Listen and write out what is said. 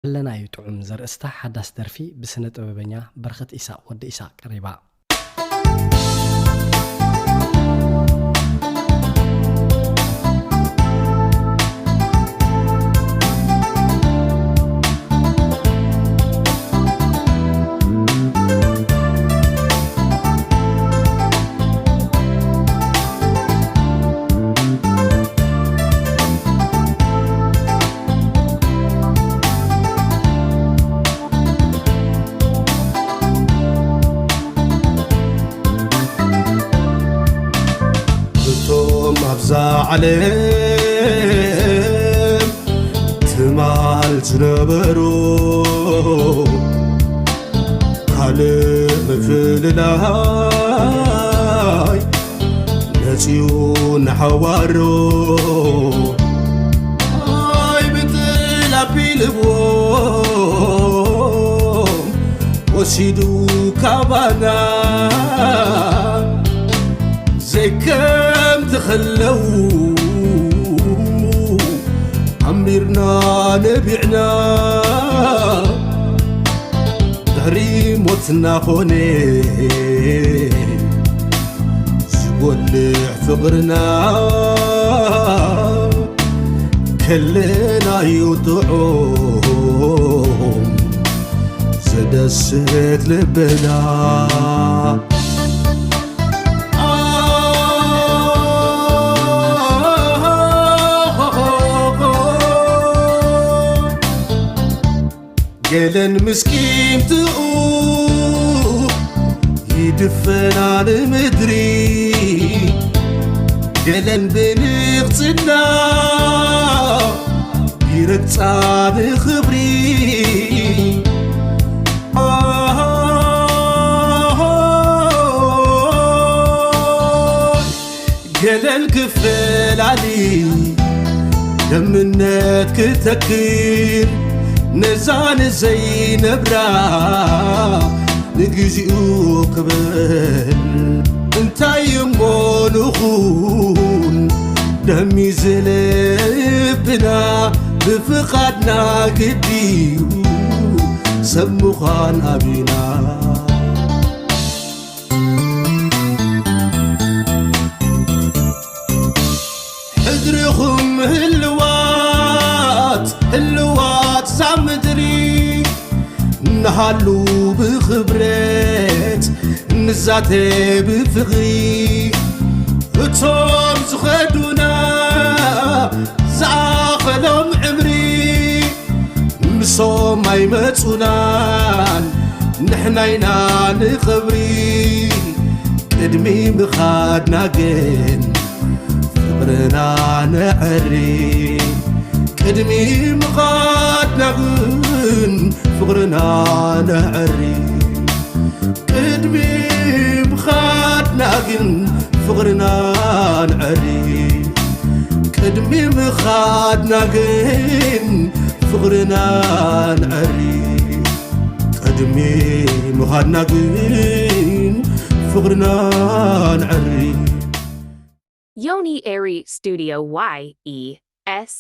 ኣለናዩ ጥዑም ዘርእስታ ሓዳስ ደርፊ ብስነ ጥበበኛ በረኸት ኢሳቕ ወዲ ኢሳቕ ቀሪባ። እቶም ኣብዛ ዓለም ትማል ዝነበሩ ካልእ ምፍልላይ መጺኡ ንሓዋሩ። ኣይ ብጥል ኣቢልዎ ወሲዱ ካባና ዘይከም ተኸለው ኣንቢርና ነቢዕና ድሕሪ ሞትና ኾነ ዝጎልሕ ፍቕርና ከለናዩ ጥዑም ዘደስት ልብና። ገለን ምስኪምትኡ ይድፈና ንምድሪ፣ ገለን ብንቕጽና ይረግጻ ንኽብሪ። ገለን ክፈላሊ ደምነት ክተክል ነዛ ንዘይነብራ ንግዚኡ ክብል እንታይ እሞ ንኹን ደሚ ዝልብና ብፍቓድና ግዲዩ ሰብ ምዃን ኣቢና። ሕድርኹም ህልዋት ህልዋት ዛ ምድሪ ንሃሉ ብኽብረት ንዛተ ብፍቕሪ እቶም ዝኸዱና ዝኣኸሎም ዕምሪ ምሶም ኣይመጹናን ንሕና ኢና ንኽብሪ ቅድሚ ምኻድና ግን ፍቕርና ነዐሪ ቅድሚ ምኻድና ግን ፍቕርና ነዐሪ ቅድሚ ምኻድና ግን ፍቕርና ነዐሪ ቅድሚ ምኻድና ግን ፍቕርና ነዐሪ ቅድሚ ምኻድና ግን ፍቕርና ነዐሪ። Yoni Airy Studio Y E S